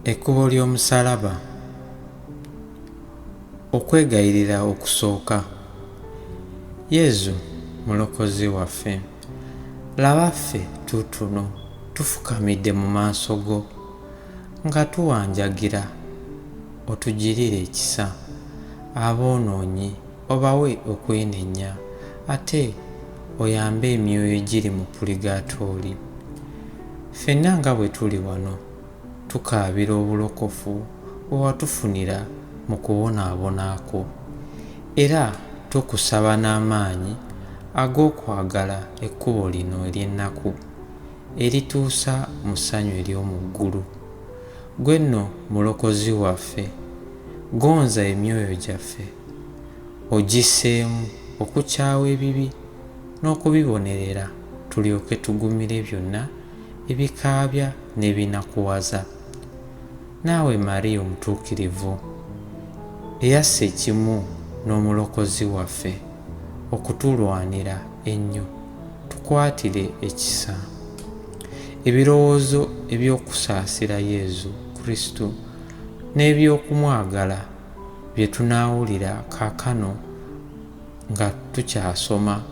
Ekkubo ly'omusaalaba. Okwegayirira okusooka. Yezu Mulokozi waffe, laba ffe tuutuno tufukamidde mu maaso go nga tuwanjagira otugirire ekisa. Aboonoonyi obawe okwenenya ate oyambe emyoyo egiri mu puligaatooli. Ffenna nga bwe tuli wano tukaabira obulokofu bwe watufunira mu kubonaabona kwo, era tukusaba n'amaanyi ag'okwagala ekkubo lino ery'ennaku erituusa mu ssanyu ery'omu ggulu. Ggwe nno Mulokozi waffe, gonza emyoyo gyaffe ogisseemu okukyawa ebibi n'okubibonerera tulyoke tugumire byonna ebikaabya n'ebinakuwaza. Naawe Maria Omutuukirivu, eyassa ekimu n'Omulokozi waffe okutulwanira ennyo, tukwatire ekisa. Ebirowoozo eby'okusaasira Yezu Kristu n'eby'okumwagala bye tunaawulira kaakano nga tukyasoma,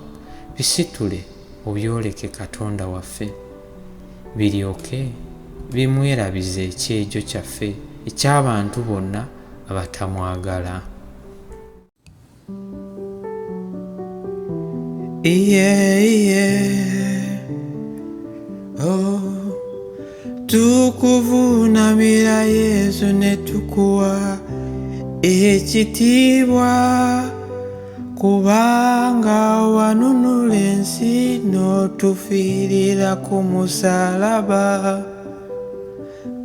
bisitule obyoleke Katonda waffe, biryoke bimwerabize ekyejo kyaffe eky'abantu bonna abatamwagala. Yeah. Oh, tukuvuunamira Yesu ne tukuwa ekitiibwa kubanga wanunula ensi n'otufiirira ku musaalaba.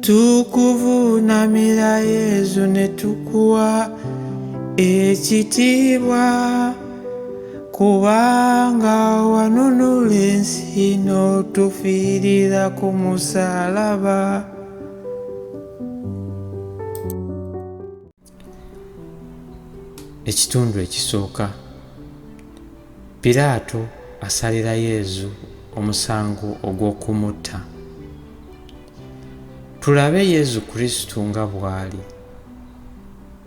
Tukuvuunamira Yesu ne tukuwa ekitiibwa kubanga wanunula ensi n'otufiirira ku musaalaba. Ekitundu ekisooka. Piraato asalira Yezu omusango ogw'okumutta. Tulabe Yezu Kristu nga bw'ali.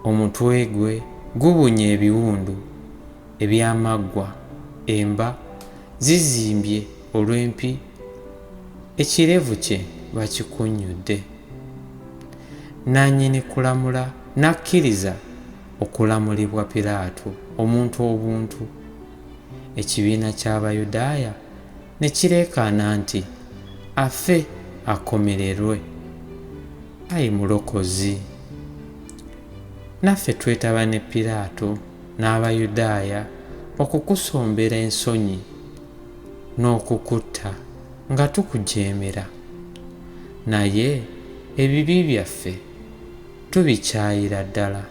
Omutwe gwe gubunye ebiwundu eby'amaggwa, emba zizimbye olw'empi, ekirevu kye bakikunnyudde. Nnannyini kulamula n'akkiriza okulamulibwa Pilaato omuntu obuntu. Ekibiina ky'Abayudaaya ne kireekaana nti, Afe akomererwe! Ayi Mulokozi, naffe twetaba ne Pilaato n'Abayudaaya okukusombera ensonyi n'okukutta nga tukujeemera. Naye ebibi byaffe tubikyayira ddala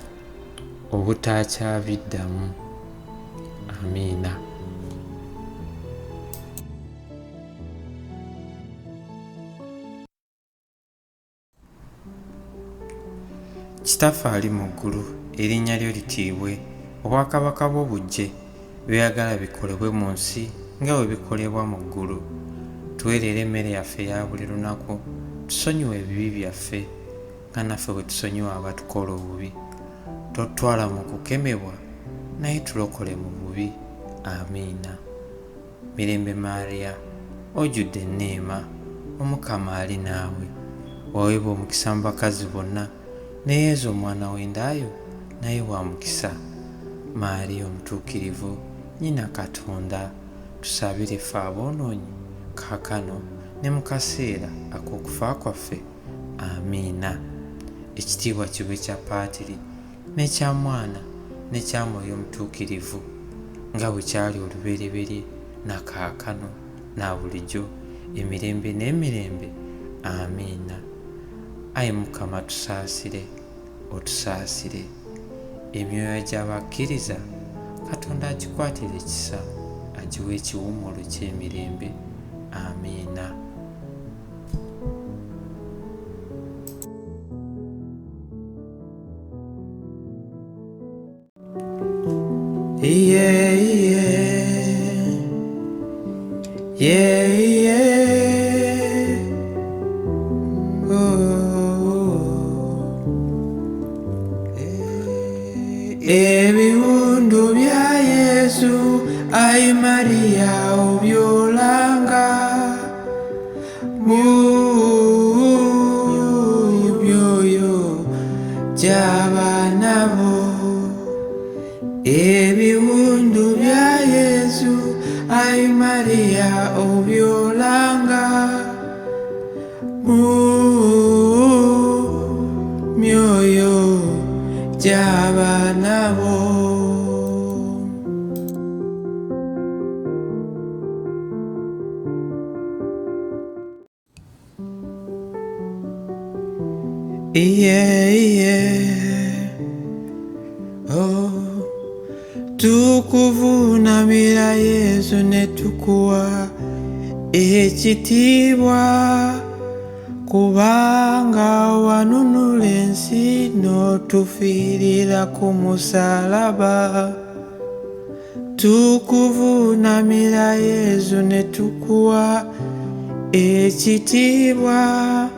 obutakyabiddamu. Amiina. Kitaffe ali mu ggulu, erinnya lyo litiibwe, obwakabaka bwo bujje, by'oyagala bikolebwe mu nsi nga bwe bikolebwa mu ggulu. Tuwe leero emmere yaffe eya buli lunaku, tusonyiwe ebibi byaffe nga naffe bwe tusonyiwa abatukola obubi. Totutwala mu kukemebwa, naye tulokole mu bubi. Amiina. Mirembe Maria, ojjudde enneema, Omukama ali naawe. Waweebwa omukisa mu bakazi bonna, ne Yezu omwana w'enda yo naye wa mukisa. Maria Omutuukirivu, Nnyina Katonda, tusabire ffe aboonoonyi, kaakano ne mu kaseera ak'okufa kwaffe. Amiina. Ekitiibwa kibe kya Paatiri, n'ekya Mwana, n'ekya Mwoyo Mutuukirivu, nga bwe kyali olubereberye, na kaakano, na bulijjo, emirembe n'emirembe. Amiina. Ayi Mukama tusaasire, otusaasire. Emyoyo gy'abakkiriza Katonda agikwatire ekisa, agiwe ekiwummulo eky'emirembe. Amiina. Yeah. Oh. Ayi Maria obyolanga mu myoyo gy'abaana bo. Ebiwundu bya Yesu, ayi Maria obyolanga mu myoyo gy'abaana bo. Yeah, yeah. Oh. Tukuvuunamira Yesu ne tukuwa ekitiibwa, kubanga wanunula ensi n'otufiirira ku musaalaba. Tukuvuunamira Yesu ne tukuwa ekitiibwa,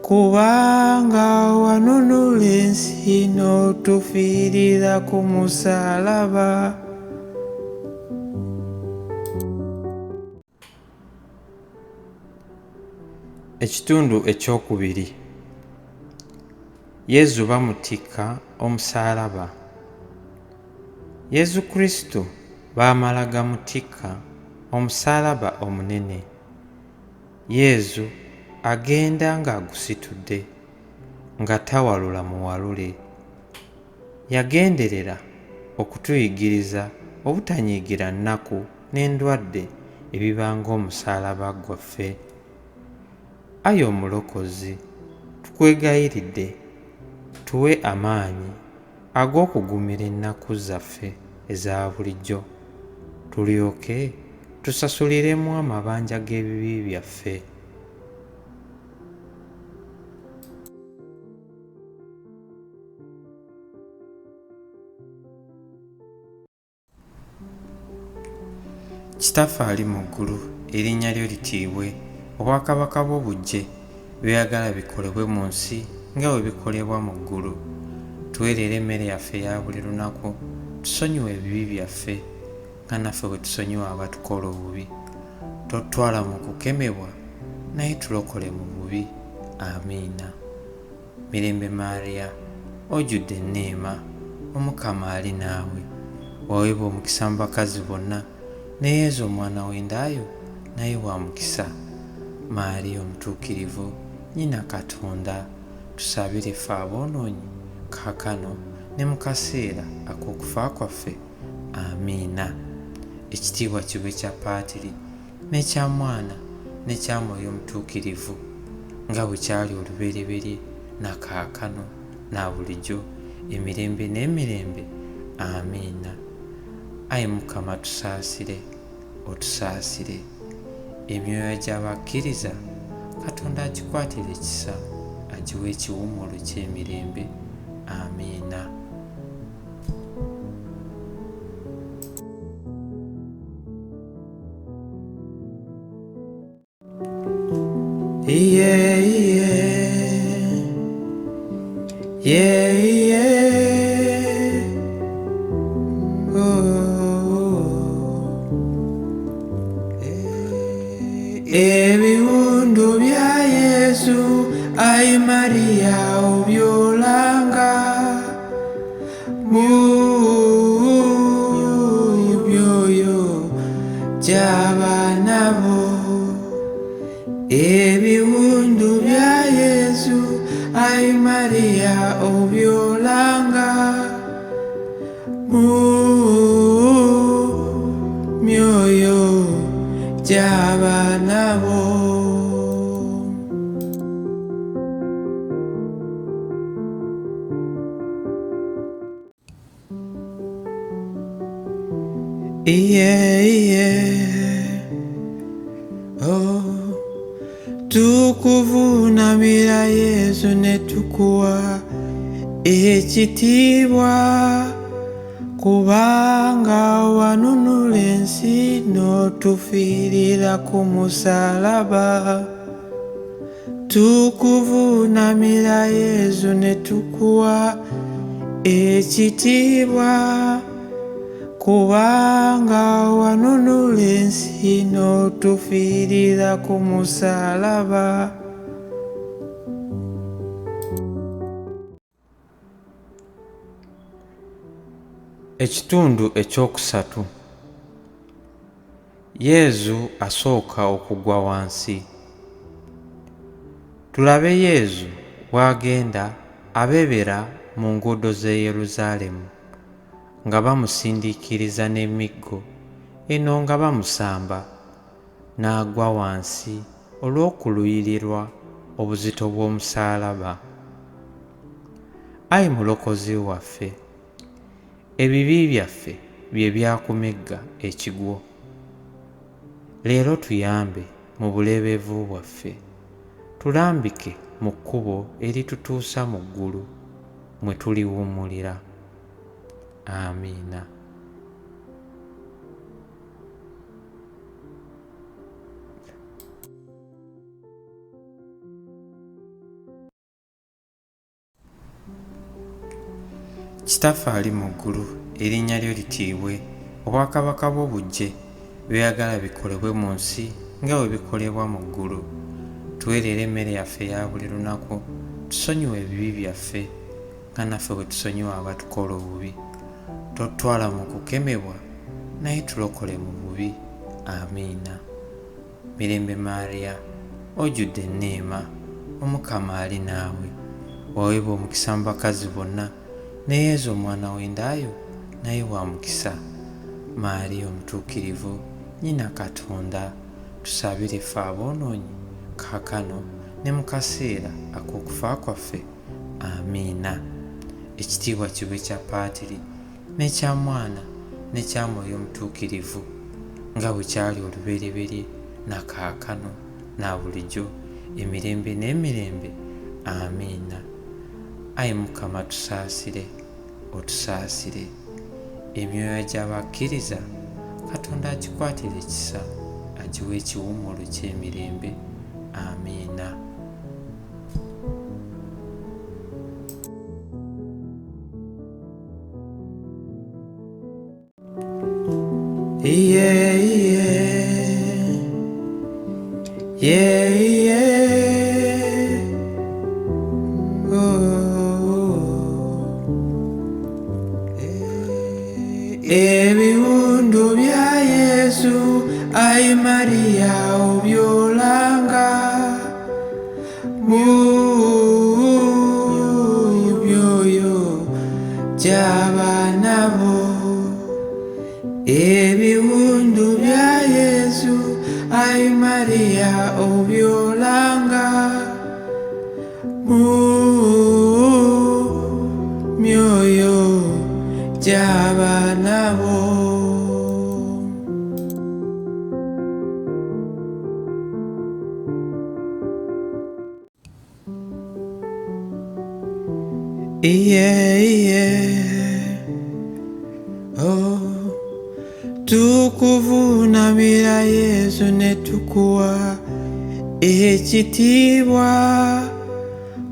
kubanga wanunula ensi n'otufiirira ku musaalaba. Ekitundu ekyokubiri. Yezu bamutikka omusaalaba. Yezu Kristo baamala gamutikka omusaalaba omunene. Yezu agenda ng'agusitudde, nga tawalula muwalule. Yagenderera okutuyigiriza obutanyiigira nnaku n'endwadde ebiba ng'omusaalaba gwaffe. Ayi Omulokozi, tukwegayiridde, tuwe amaanyi ag'okugumira ennaku zaffe eza bulijjo, tulyoke tusasuliremu amabanja g'ebibi byaffe. Kitaffe ali mu ggulu, erinnya lyo litiibwe, obwakabaka bwo bujje, by'oyagala bikolebwe mu nsi nga bwe bikolebwa mu ggulu. Tuwe leero emmere yaffe eya buli lunaku, tusonyiwe ebibi byaffe nga naffe bwe tusonyiwa abatukola obubi. Totutwala mu kukemebwa, naye tulokole mu bubi. Amiina. Mirembe Maria, ojjudde enneema, Omukama ali naawe. Waweebwa omukisa mu bakazi bonna, ne Yezu omwana w'enda yo naye wa mukisa. Maria omutuukirivu, nnyina Katonda, tusabire ffe aboonoonyi, kaakano ne mu kaseera ak'okufa kwaffe. Amiina. Ekitiibwa kibe kya Paatiri, n'ekya Mwana, n'ekya Mwoyo Mutuukirivu, nga bwe kyali olubereberye, na kaakano, na bulijjo, emirembe n'emirembe. Amiina. Ayi Mukama tusaasire, otusaasire. Emyoyo gy'abakkiriza Katonda agikwatire ekisa, agiwe ekiwummulo eky'emirembe. Amiina. Yeah, yeah. Yeah, yeah. Oh. Ebiwundu bya Yesu, ayi Maria obyolanga mu myoyo gy'abaana bo. Ebiwundu bya Yesu, ayi Maria obyolanga mu myoyo gy'abaana bo. Yeah, yeah. Oh. Tukuvuunamira Yesu ne tukuwa ekitiibwa, kubanga wanunula ensi n'otufiirira ku musaalaba. Tukuvuunamira Yesu ne tukuwa ekitiibwa, Kubanga wanunula ensi n'otufiirira ku musaalaba. Ekitundu ekyokusatu. Yezu asooka okugwa wansi. Tulabe Yezu bw'agenda abebera mu nguudo z'e Yeruzaalemu, nga bamusindiikiriza n'emiggo, eno nga bamusamba, n'agwa wansi olw'okuluyirirwa obuzito bw'omusaalaba. Ayi Mulokozi waffe, ebibi byaffe bye byakumegga ekigwo. Leero tuyambe mu bulebevu bwaffe, tulambike mu kkubo eritutuusa mu ggulu mwe tuliwummulira. Amiina. Kitaffe ali mu ggulu, erinnya lyo litiibwe, obwakabaka bwo bujje, by'oyagala bikolebwe mu nsi nga bwe bikolebwa mu ggulu. Tuwe leero emmere yaffe eya buli lunaku, tusonyiwe ebibi byaffe nga naffe bwe tusonyiwa abatukola obubi. Totutwala mu kukemebwa, naye tulokole mu bubi. Amiina. Mirembe Maria, ojjudde enneema, Omukama ali naawe. Waweebwa omukisa mu bakazi bonna, ne Yezu omwana w'enda yo naye wa mukisa. Maria omutuukirivu, nnyina Katonda, tusabire ffe aboonoonyi, kaakano ne mu kaseera ak'okufa kwaffe. Amiina. Ekitiibwa kibe kya Paatiri, n'ekya Mwana, n'ekya Mwoyo Mutuukirivu, nga bwe kyali olubereberye, na kaakano, na bulijjo, emirembe n'emirembe. Amiina. Ayi Mukama tusaasire, otusaasire. Emyoyo gy'abakkiriza Katonda agikwatire ekisa, agiwe ekiwummulo ky'emirembe. Amiina. Yeah, yeah. Yeah, yeah. Oh. Ebiwundu bya Yesu, ayi Maria obyolanga mu myoyo gy'abaana bo. Ebiwundu bya Yesu, ayi Maria obyolanga mu myoyo gy'abaana bo. Yeah, yeah. Oh. Tukuvuunamira Yesu ne tukuwa ekitiibwa,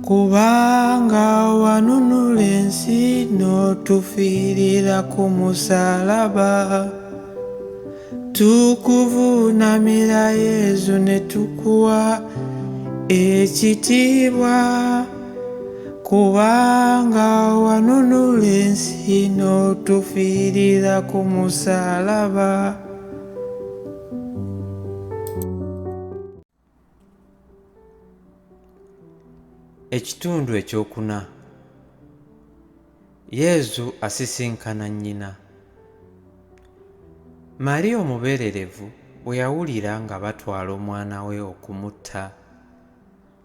kubanga wanunula ensi n'otufiirira ku musaalaba. Tukuvuunamira Yesu ne tukuwa ekitiibwa, kubanga wanunula ensi n'otufiirira ku musaalaba. Ekitundu ekyokuna. Yezu asisinkana nnyina. Maria omubeererevu bwe yawulira nga batwala omwana we okumutta,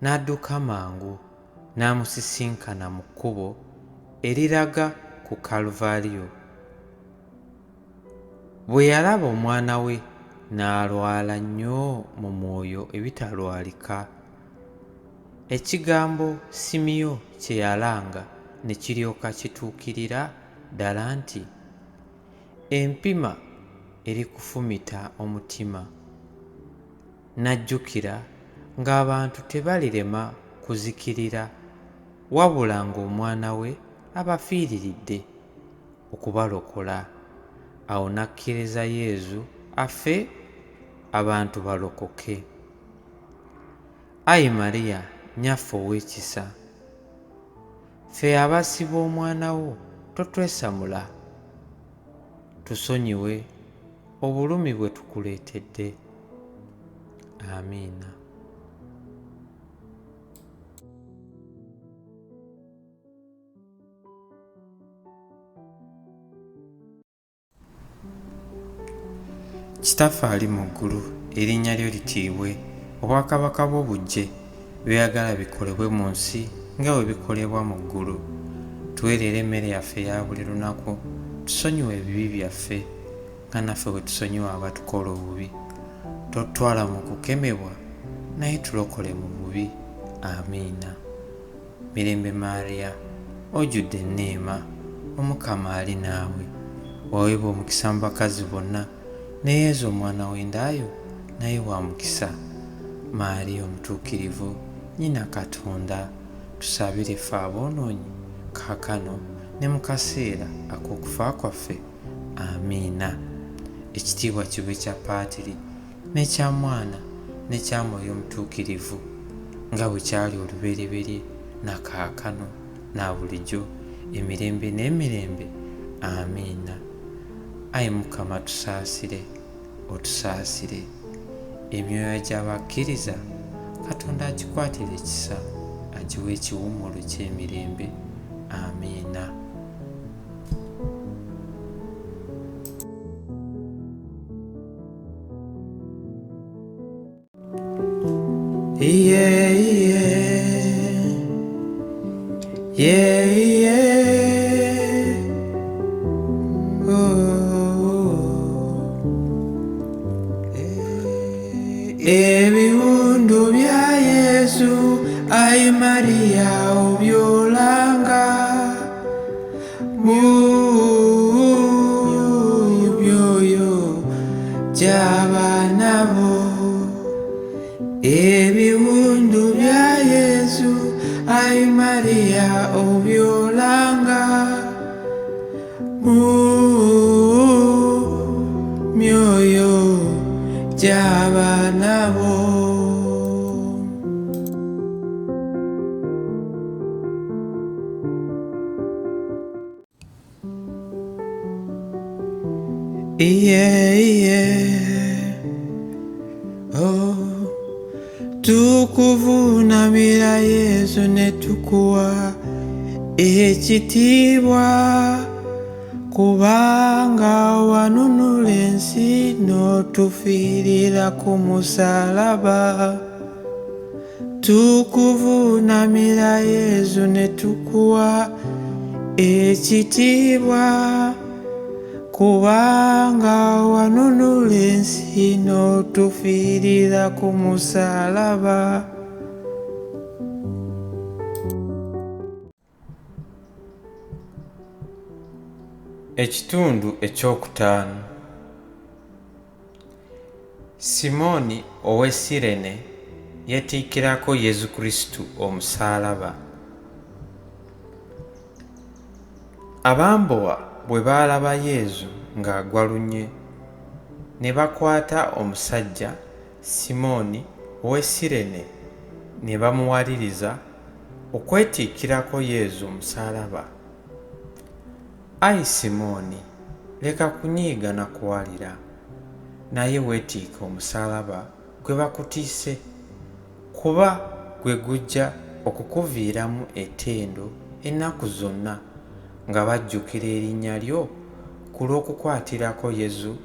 n'adduka mangu n'amusisinkana mu kkubo eriraga ku Kaluvariyo. Bwe yalaba omwana we, n'alwala nnyo mu mwoyo ebitalwalika. Ekigambo Simiyo kye yalanga ne kiryoka kituukirira ddala nti, Empima erikufumita omutima. N'ajjukira ng'abantu tebalirema kuzikirira, wabula ng'Omwana we abafiiriridde okubalokola. Awo n'akkiriza Yezu afe abantu balokoke. Ayi Maria nnyaffe ow'ekisa, ffe abassi b'omwana wo totwesamula, tusonyiwe obulumi bwe tukuleetedde. Amiina. Kitaffe ali mu ggulu, erinnya lyo litiibwe, obwakabaka bwo bujje, by'oyagala bikolebwe mu nsi nga bwe bikolebwa mu ggulu. Tuweerere emmere yaffe eya buli lunaku, tusonyiwe ebibi byaffe nga naffe bwe tusonyiwa abatukola obubi. Totutwala mu kukemebwa, naye tulokole mu bubi. Amiina. Mirembe Maria, ojjudde enneema, Omukama ali naawe. Waweebwa omukisa mu bakazi bonna, ne Yezu omwana w'enda yo naye wa mukisa. Maria omutuukirivu, nnyina Katonda, tusabire ffe aboonoonyi, kaakano ne mu kaseera ak'okufa kwaffe. Amiina. Ekitiibwa kibe kya Paatiri, n'ekya Mwana, n'ekya Mwoyo Mutuukirivu, nga bwe kyali olubereberye, na kaakano, na bulijjo, emirembe n'emirembe. Amiina. Ayi Mukama tusaasire, otusaasire. Emyoyo gy'abakkiriza Katonda agikwatire ekisa, agiwe ekiwummulo eky'emirembe. Amiina. Yeah, yeah. Yeah, yeah. Oh. Ebiwundu bya Yesu, ayi Maria obyolanga mu myoyo gy'abaana bo. Ebiwundu bya Yesu, ayi Maria obyolanga mu myoyo gy'abaana bo. Yeah, yeah. Oh. Tukuvuunamira Yesu ne tukuwa ekitiibwa, kubanga wanunula ensi n'otufiirira ku musaalaba. Tukuvuunamira Yesu ne tukuwa ekitiibwa, kubanga wanunula ensi n'otufiirira ku musaalaba. Ekitundu ekyokutaano. Simooni ow'e Sirene yeetikkirako Yezu Kristu omusaalaba. Abambowa bwe baalaba Yezu ng'agwa lunye, ne bakwata omusajja Simooni ow'e Sirene ne bamuwaliriza okwetikkirako Yezu omusaalaba. Ayi Simooni, leka kunyiiga na kuwalira, naye weetikke omusaalaba gwe bakutisse, kuba gwe gujja okukuviiramu ettendo ennaku zonna nga bajjukira erinnya lyo ku lw'okukwatirako Yezu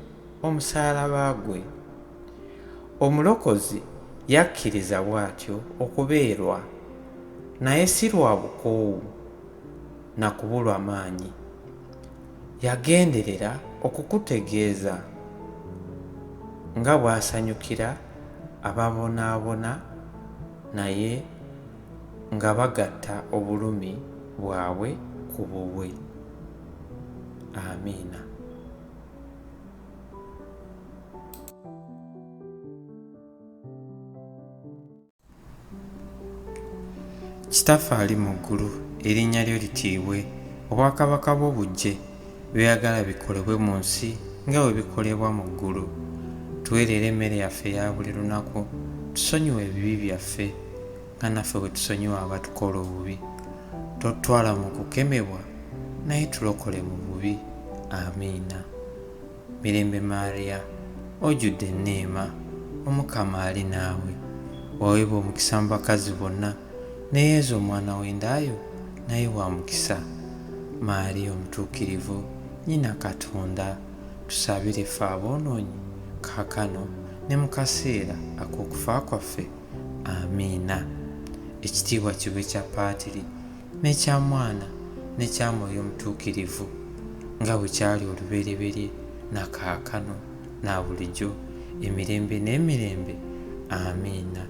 omusaalaba gwe. Omulokozi yakkiriza bw'atyo okubeerwa, naye si lwa bukoowu na kubulwa maanyi. Yagenderera okukutegeeza nga bw'asanyukira ababonaabona naye nga bagatta obulumi bwabwe ku bubwe. Amiina. Kitaffe ali mu ggulu, erinnya lyo litiibwe, obwakabaka bwo bujje, by'oyagala bikolebwe mu nsi nga bwe bikolebwa mu ggulu. Tuwe leero emmere yaffe eya buli lunaku, tusonyiwe ebibi byaffe, nga naffe bwe tusonyiwa abatukola obubi. Totutwala mu kukemebwa, naye tulokole mu bubi. Amiina. Mirembe Maria, ojjudde enneema, Omukama ali naawe. Waweebwa omukisa mu bakazi bonna, ne Yezu omwana w'enda yo naye wa mukisa. Maria Omutuukirivu, Nnyina Katonda, tusabire ffe aboonoonyi, kaakano ne mu kaseera ak'okufa kwaffe. Amiina. Ekitiibwa kibe kya Paatiri, n'ekya Mwana, n'ekya Mwoyo Mutuukirivu, nga bwe kyali olubereberye, na kaakano, na bulijjo, emirembe n'emirembe. Amiina.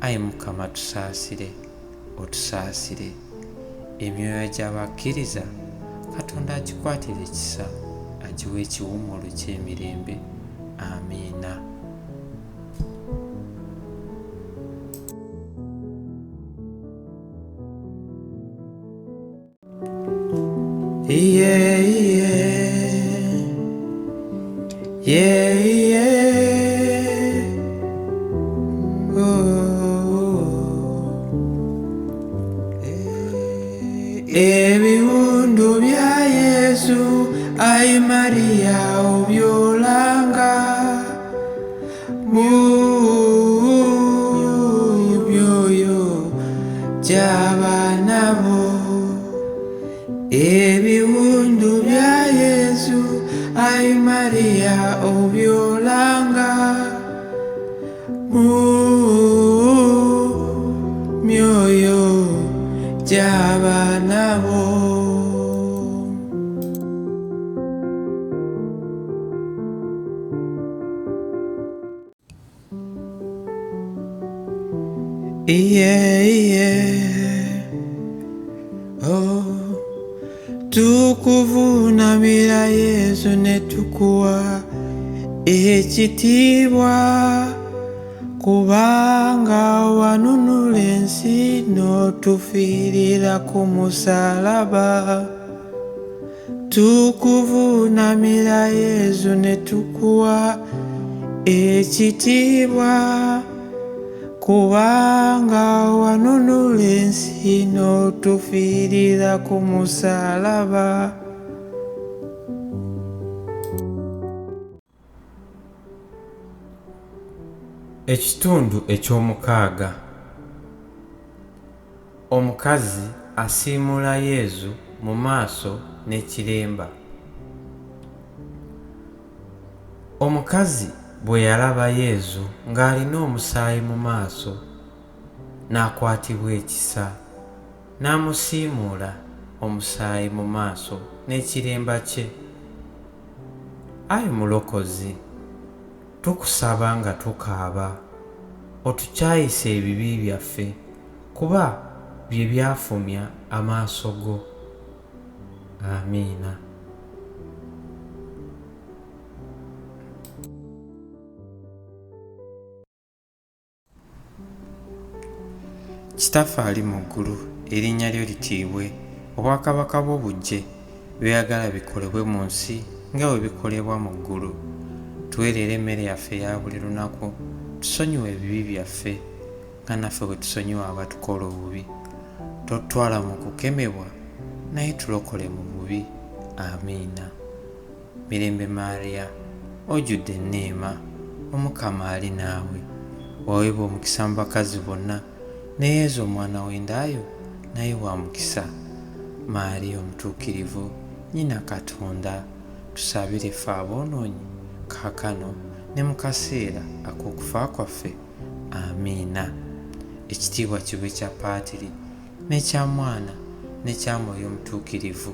Ayi Mukama tusaasire, otusaasire. Emyoyo gy'abakkiriza Katonda agikwatire ekisa, agiwe ekiwummulo ky'emirembe. Amiina. Yeah, yeah. Yeah, yeah. Oh. Ebiwundu bya Yesu, ayi Maria obyolanga mu myoyo gy'abaana bo. Ebiwundu bya Yesu, ayi Maria obyolanga mu myoyo gy'abaana bo. Yeah, yeah. Oh. Tukuvuunamira Yesu ne tukuwa ekitiibwa, kubanga wanunula ensi n'otufiirira ku musalaba. Tukuvuunamira Yesu ne tukuwa ekitiibwa, kubanga wanunula ensi n'otufiirira ku musalaba. Ekitundu eky'omukaaga. Omukazi asiimuula Yezu mu maaso n'ekiremba. Omukazi bwe yalaba Yezu ng'alina omusaayi mu maaso, n'akwatibwa ekisa, n'amusiimuula omusaayi mu maaso n'ekiremba kye. Ayi Mulokozi, tukusaba nga tukaaba, otukyayise ebibi byaffe, kuba bye byafumya amaaso go. Amiina. Kitaffe ali mu ggulu, erinnya lyo litiibwe, obwakabaka bwo bujje, by'oyagala bikolebwe mu nsi nga bwe bikolebwa mu ggulu. Tuwe leero emmere yaffe eya buli lunaku, tusonyiwe ebibi byaffe, nga naffe bwe tusonyiwa abatukola obubi. Totutwala mu kukemebwa, naye tulokole mu bubi. Amiina. Mirembe Maria, ojjudde enneema, Omukama ali naawe. Waweebwa omukisa mu bakazi bonna, ne Yezu omwana w'enda yo naye wa mukisa. Maria Omutuukirivu, Nnyina Katonda, tusabire ffe aboonoonyi, kaakano ne mu kaseera ak'okufa kwaffe. Amiina. Ekitiibwa kibe kya Paatiri, n'ekya Mwana, n'ekya Mwoyo Mutuukirivu,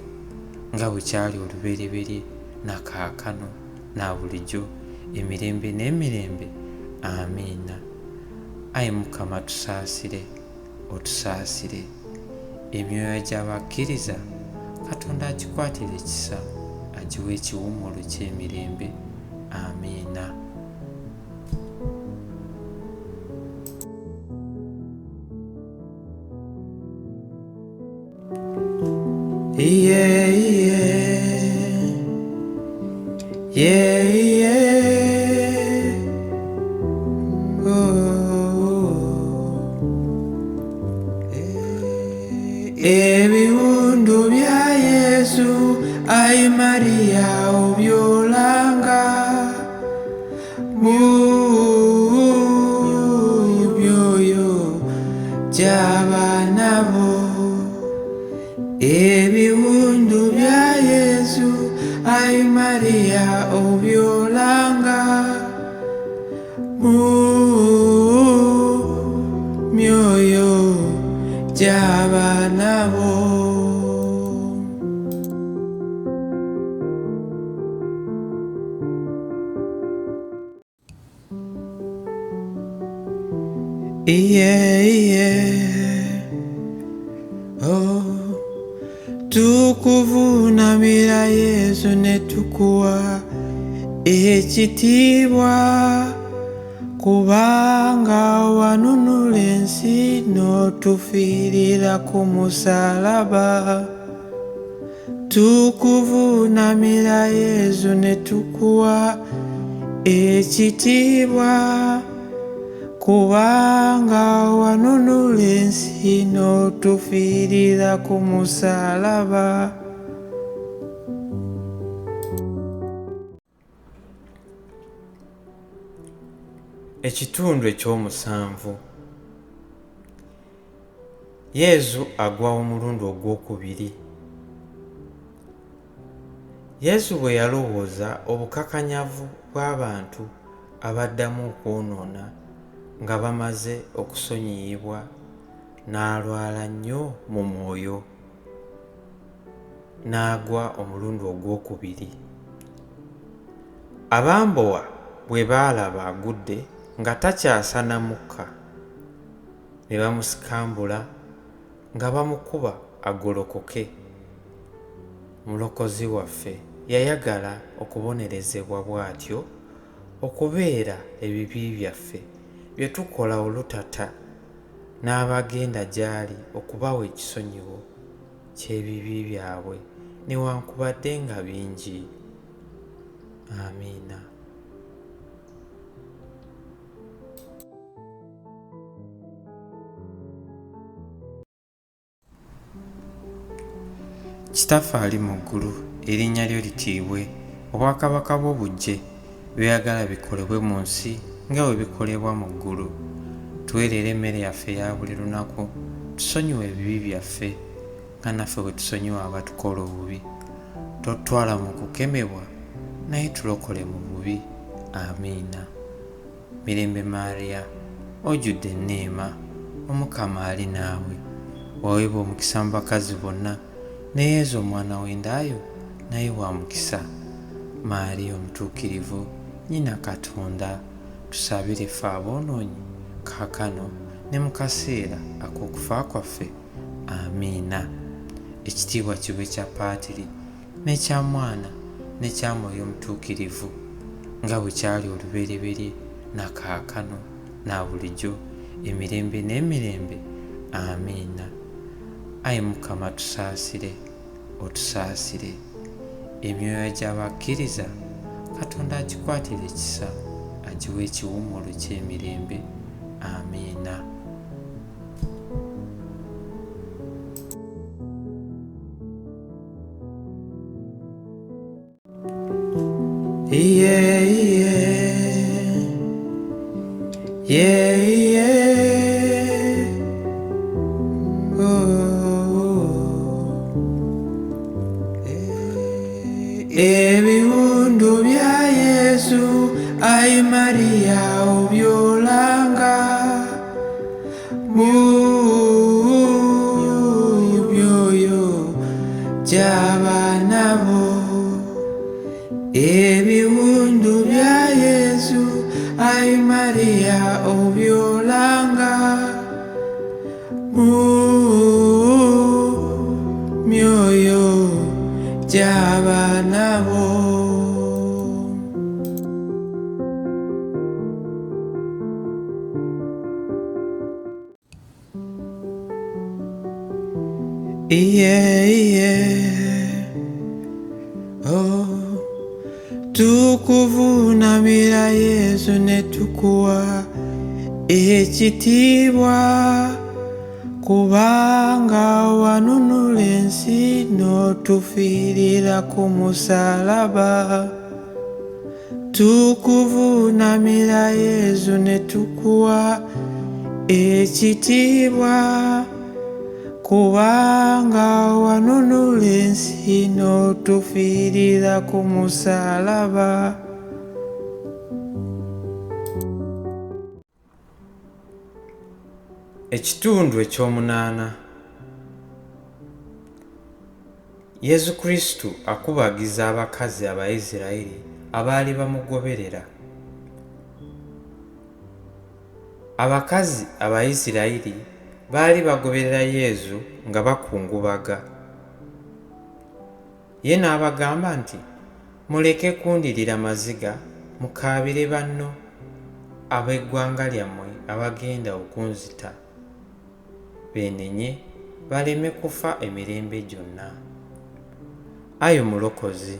nga bwe kyali olubereberye, na kaakano, na bulijjo, emirembe n'emirembe. Amiina. Ayi Mukama tusaasire, otusaasire. Emyoyo gy'abakkiriza Katonda agikwatire ekisa, agiwe ekiwummulo ky'emirembe. Amiina. Yeah, yeah. Yeah, yeah. Oh. Ebiwundu bya Yesu, ayi Maria obyolanga mu myoyo gy'abaana bo. Ebiwundu bya Yesu, ayi Maria obyolanga mu myoyo gy'abaana bo. Yeah, yeah. Oh. Tukuvuunamira Yesu ne tukuwa ekitiibwa, kubanga wanunula ensi n'otufiirira ku musalaba. Tukuvuunamira Yesu ne tukuwa ekitiibwa, kubanga wanunula ensi n'otufiirira ku musalaba. Ekitundu ekyomusanvu. Yesu agwa omulundi ogwokubiri. Yesu bwe yalowooza obukakanyavu bw'abantu abaddamu okwonoona nga bamaze okusonyiyibwa, n'alwala nnyo mu mwoyo, n'agwa omulundi ogwokubiri. Abambowa bwe baalaba agudde nga takyasa na mukka, ne bamusikambula nga bamukuba agolokoke. Mulokozi waffe yayagala okubonerezebwa bw'atyo okubeera ebibi byaffe bye tukola olutata, n'abagenda gy'ali okubawa ekisonyiwo ky'ebibi byabwe newankubadde nga bingi. Amiina. Kitaffe ali mu ggulu, erinnya lyo litiibwe, obwakabaka bwo bujje, by'oyagala bikolebwe mu nsi nga bwe bikolebwa mu ggulu. Tuweerere emmere yaffe eya buli lunaku, tusonyiwe ebibi byaffe nga naffe bwe tusonyiwa abatukola obubi. Totutwala mu kukemebwa, naye tulokole mu bubi. Amiina. Mirembe Maria, ojjudde enneema, Omukama ali naawe. Waweebwa omukisa mu bakazi bonna, ne Yezu omwana w'enda yo naye wa mukisa. Maria omutuukirivu, nnyina Katonda, tusabire ffe aboonoonyi, kaakano ne mu kaseera ak'okufa kwaffe. Amiina. Ekitiibwa kibe kya Paatiri, n'ekya Mwana, n'ekya Mwoyo Mutuukirivu, nga bwe kyali olubereberye, na kaakano, na bulijjo, emirembe n'emirembe. Amiina. Ayi Mukama tusaasire, otusaasire. Emyoyo gy'abakkiriza Katonda agikwatire ekisa, agiwe ekiwummulo ky'emirembe. Amiina. Yeah, yeah. Yeah, yeah. Oh. Ebiwundu bya Yesu, ayi Maria obyolanga mu myoyo gy'abaana bo. Ebiwundu bya Yesu, ayi Maria obyolanga mu myoyo gy'abaana bo. Yeah, yeah. Oh. Tukuvuunamira Yezu ne tukuwa ekitiibwa, kubanga wanunula ensi n'otufiirira ku musaalaba. Tukuvuunamira Yezu ne tukuwa ekitiibwa, kubanga wanunula ensi n'otufiirira ku musaalaba. Ekitundu ekyomunaana. Yezu Kristu akubagiza abakazi Abayisirayiri abaali bamugoberera. Abakazi Abayisirayiri baali bagoberera Yezu nga bakungubaga. Ye n'abagamba nti, Muleke kundirira maziga, mukaabire banno ab'eggwanga lyammwe abagenda okunzita, beenenye baleme kufa emirembe gyonna. Ayi Omulokozi,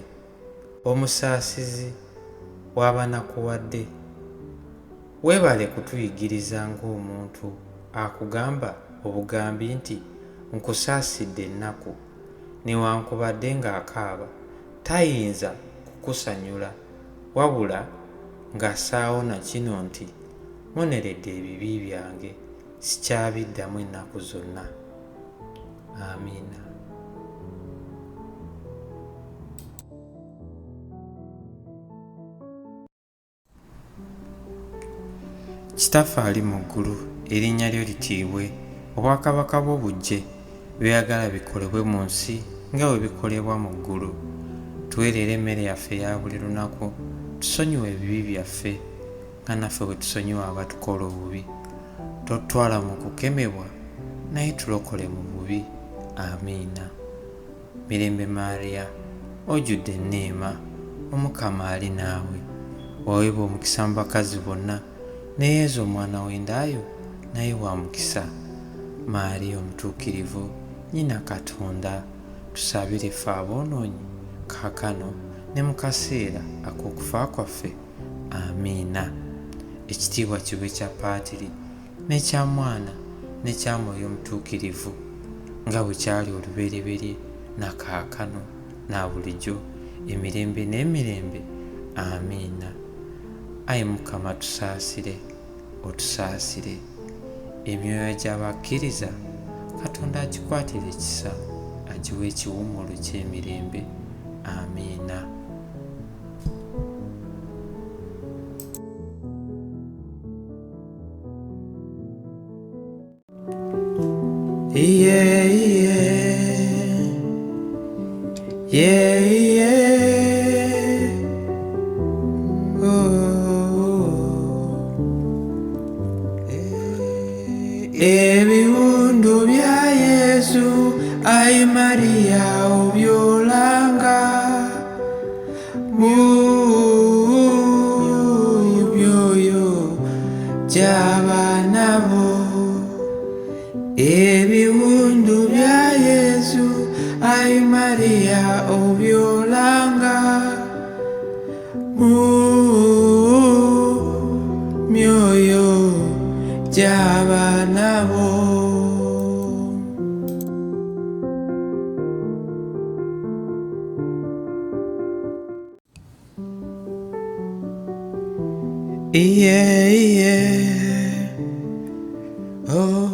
Omusaasizi w'abanakuwadde, weebale kutuyigiriza ng'omuntu akugamba obugambi nti nkusaasidde ennaku, newankubadde ng'akaaba, tayinza kukusanyula wabula ng'assaawo na kino nti, Mboneredde ebibi byange, sikyabiddamu ennaku zonna. Amiina. Kitaffe ali mu ggulu, erinnya lyo litiibwe, obwakabaka bwo bujje, by'oyagala bikolebwe mu nsi nga bwe bikolebwa mu ggulu. Tuwe leero emmere yaffe eya buli lunaku, tusonyiwe ebibi byaffe nga naffe bwe tusonyiwa abatukola obubi. Totutwala mu kukemebwa, naye tulokole mu bubi. Amiina. Mirembe Maria, ojjudde enneema, Omukama ali naawe. Waweebwa omukisa mu bakazi bonna, ne Yezu omwana w'enda yo naye wa mukisa. Maria Omutuukirivu, Nnyina Katonda, tusabire ffe aboonoonyi, kaakano ne mu kaseera ak'okufa kwaffe. Amiina. Ekitiibwa kibe kya Paatiri, n'ekya Mwana, n'ekya Mwoyo Mutuukirivu, nga bwe kyali olubereberye, na kaakano, na bulijjo, emirembe n'emirembe. Amiina. Ayi Mukama tusaasire, otusaasire. Emyoyo gy'abakkiriza Katonda agikwatire ekisa, agiwe ekiwummulo eky'emirembe. Amiina. Yeah, yeah. Yeah, yeah. Oh. Ebiwundu bya Yesu, ayi Maria obyolanga mu myoyo gy'abaana bo. Ebiwundu bya Yesu, ayi Maria obyolanga mu myoyo gy'abaana bo. Yeah, yeah. Oh.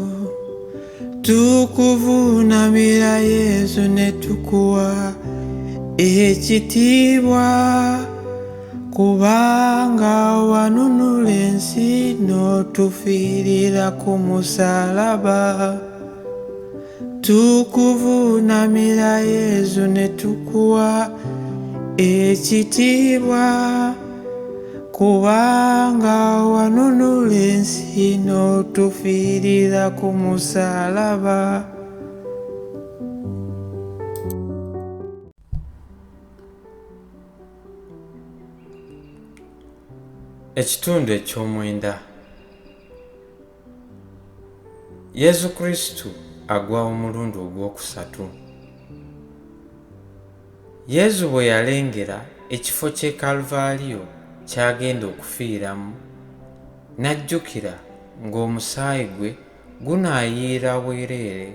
Tukuvuunamira Yesu ne tukuwa ekitiibwa, kubanga wanunula ensi n'otufiirira ku musaalaba. Tukuvuunamira Yesu ne tukuwa ekitiibwa, kubanga wanunula ensi n'otufiirira ku musaalaba. Ekitundu eky'omwenda. Yezu Kristu agwa omulundi ogwokusatu. Yezu bwe yalengera ekifo ky'e Kalvario ky'agenda okufiiramu, n'ajjukira ng'omusaayi gwe gunaayiira bwereere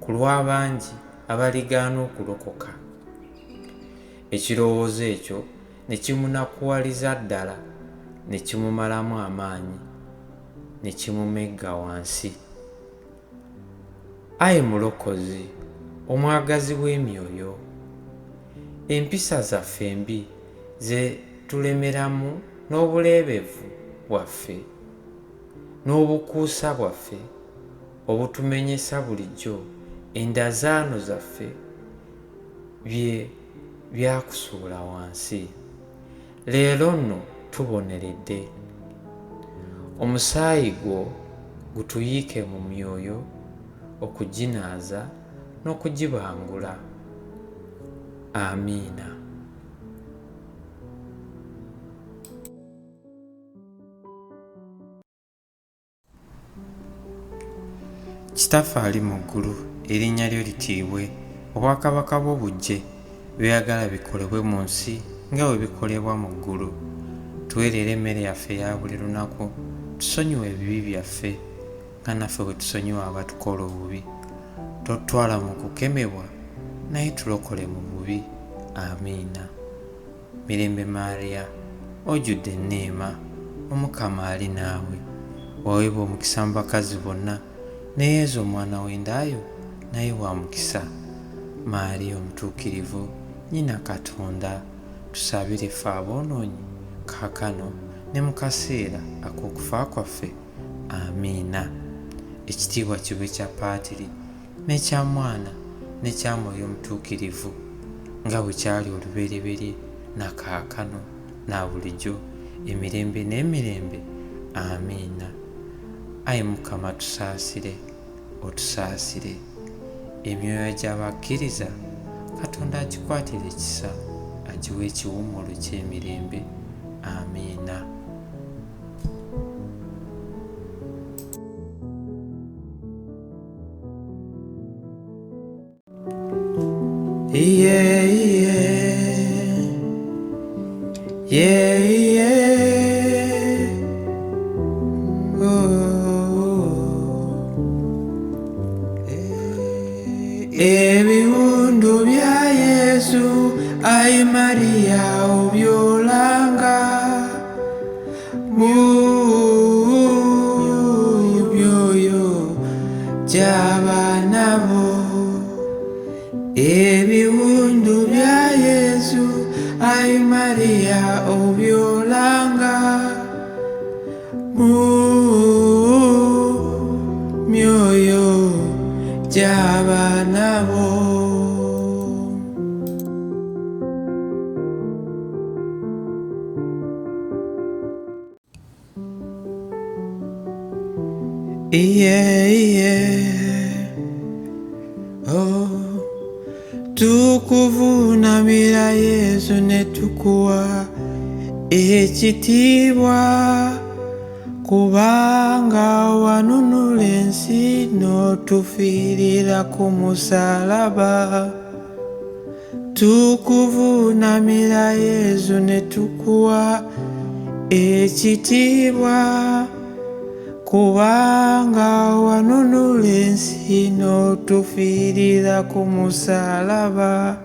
ku lw'abangi abaligaana okulokoka. Ekirowoozo ekyo ne kimunakuwaliza ddala, ne kimumalamu amaanyi, ne kimumegga wansi. Ayi Mulokozi, omwagazi w'emyoyo, empisa zaffe embi ze tulemeramu n'obuleebevu bwaffe n'obukuusa bwaffe obutumenyesa bulijjo endazaano zaffe bye byakusuula wansi. Leero nno tuboneredde. Omusaayi gwo gutuyiike mu myoyo okuginaaza n'okugibangula. Amiina. Kitaffe ali mu ggulu, erinnya lyo litiibwe, obwakabaka bwo bujje, by'oyagala bikolebwe mu nsi nga bwe bikolebwa mu ggulu. Tuwe leero emmere yaffe eya buli lunaku, tusonyiwe ebibi byaffe nga naffe bwe tusonyiwa abatukola obubi. Totutwala mu kukemebwa, naye tulokole mu bubi. Amiina. Mirembe Maria, ojjudde enneema, Omukama ali naawe. Waweebwa omukisa mu bakazi bonna, ne Yezu omwana w'enda yo naye wa mukisa. Maria Omutuukirivu, Nnyina Katonda, tusabire ffe aboonoonyi, kaakano ne mu kaseera ak'okufa kwaffe. Amiina. Ekitiibwa kibe kya Paatiri, n'ekya Mwana, n'ekya Mwoyo Mutuukirivu, nga bwe kyali olubereberye, na kaakano, na bulijjo, emirembe n'emirembe. Amiina. Ayi Mukama tusaasire, otusaasire. Emyoyo gy'abakkiriza Katonda agikwatire ekisa, agiwe ekiwummulo eky'emirembe. Amiina. Yeah, yeah. Yeah, yeah. Oh. Ebiwundu bya Yesu, ayi Maria obyolanga mu myoyo gy'abaana bo. Ebiwundu bya Yesu, ayi Maria obyolanga mu myoyo gy'abaana bo. Yeah, yeah. Oh. Tukuvuunamira Yesu ne tukuwa ekitiibwa, kubanga wanunula ensi n'otufiirira ku musaalaba. Tukuvuunamira Yesu ne tukuwa ekitiibwa, kubanga wanunula ensi n'otufiirira ku musaalaba.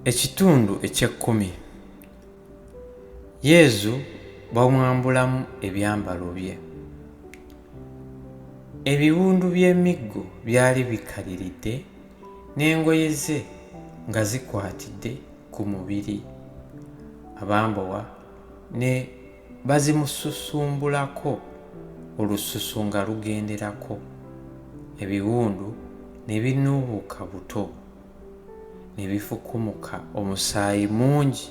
Ekitundu eky'ekkumi. Yezu bamwambulamu ebyambalo bye. Ebiwundu by'emiggo byali bikaliridde, n'engoye ze nga zikwatidde ku mubiri. Abambowa ne bazimususumbulako, olususu nga lugenderako, ebiwundu ne binuubuuka buto, ne bifukumuka omusaayi mungi.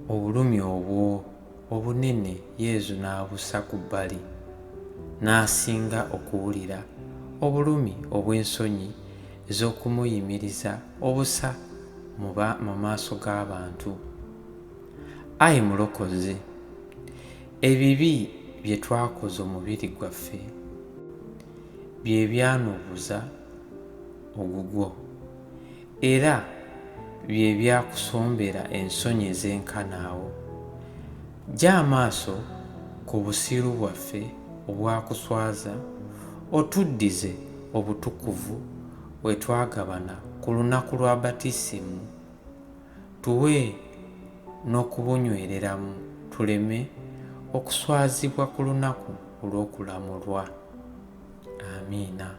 Obulumi obwo obunene Yezu n'abussa ku bbali, n'asinga okuwulira obulumi obw'ensonyi ez'okumuyimiriza obusa mu maaso g'abantu. Ayi Mulokozi, ebibi bye twakoza omubiri gwaffe, bye byanuubuza ogugwo, era bye byakusombera ensonyi ezenkana awo. Ggya amaaso ku busiru bwaffe obwakuswaza, otuddize obutukuvu bwe twagabana ku lunaku lwa Batismu. Tuwe n'okubunywereramu tuleme okuswazibwa ku lunaku olw'okulamulwa. Amiina.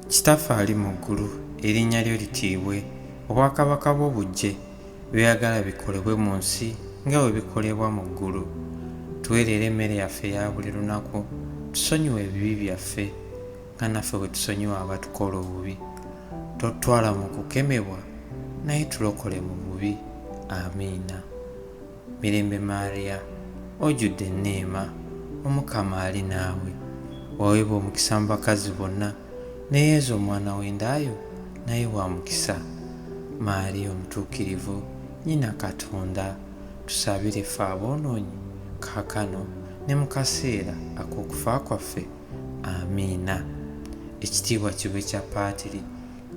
Kitaffe ali mu ggulu, erinnya lyo litiibwe, obwakabaka bwo bujje, by'oyagala bikolebwe mu nsi nga bwe bikolebwa mu ggulu. Tuwe leero emmere yaffe eya buli lunaku, tusonyiwe ebibi byaffe nga naffe bwe tusonyiwa abatukola obubi. Totutwala mu kukemebwa, naye tulokole mu bubi. Amiina. Mirembe Maria, ojjudde enneema, Omukama ali naawe. Waweebwa omukisa mu bakazi bonna, ne Yezu omwana w'enda yo naye wa mukisa. Maria Omutuukirivu, Nnyina Katonda, tusabire ffe aboonoonyi, kaakano ne mu kaseera ak'okufa kwaffe. Amiina. Ekitiibwa kibe kya Paatiri,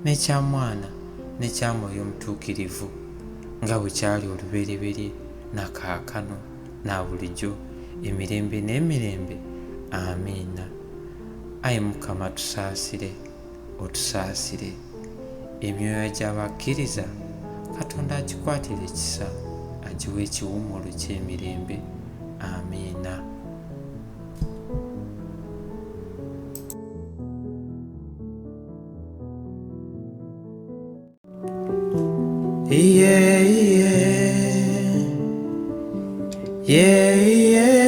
n'ekya Mwana, n'ekya Mwoyo Mutuukirivu, nga bwe kyali olubereberye, na kaakano, na bulijjo, emirembe n'emirembe. Amiina. Ayi Mukama tusaasire, otusaasire. Emyoyo gy'abakkiriza Katonda agikwatire ekisa, agiwe ekiwummulo eky'emirembe. Amiina. Yeah, yeah. Yeah, yeah.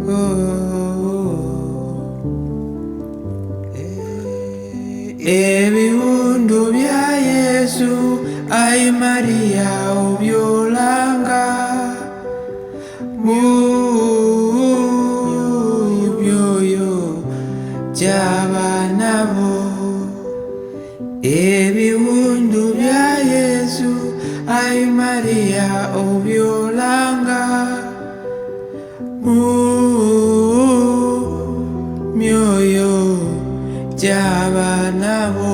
Oh. Ebiwundu bya Yesu, ayi Maria obyolanga mu myoyo gy'abaana bo. Ebiwundu bya Yesu, ayi Maria obyolanga mu myoyo gy'abaana bo.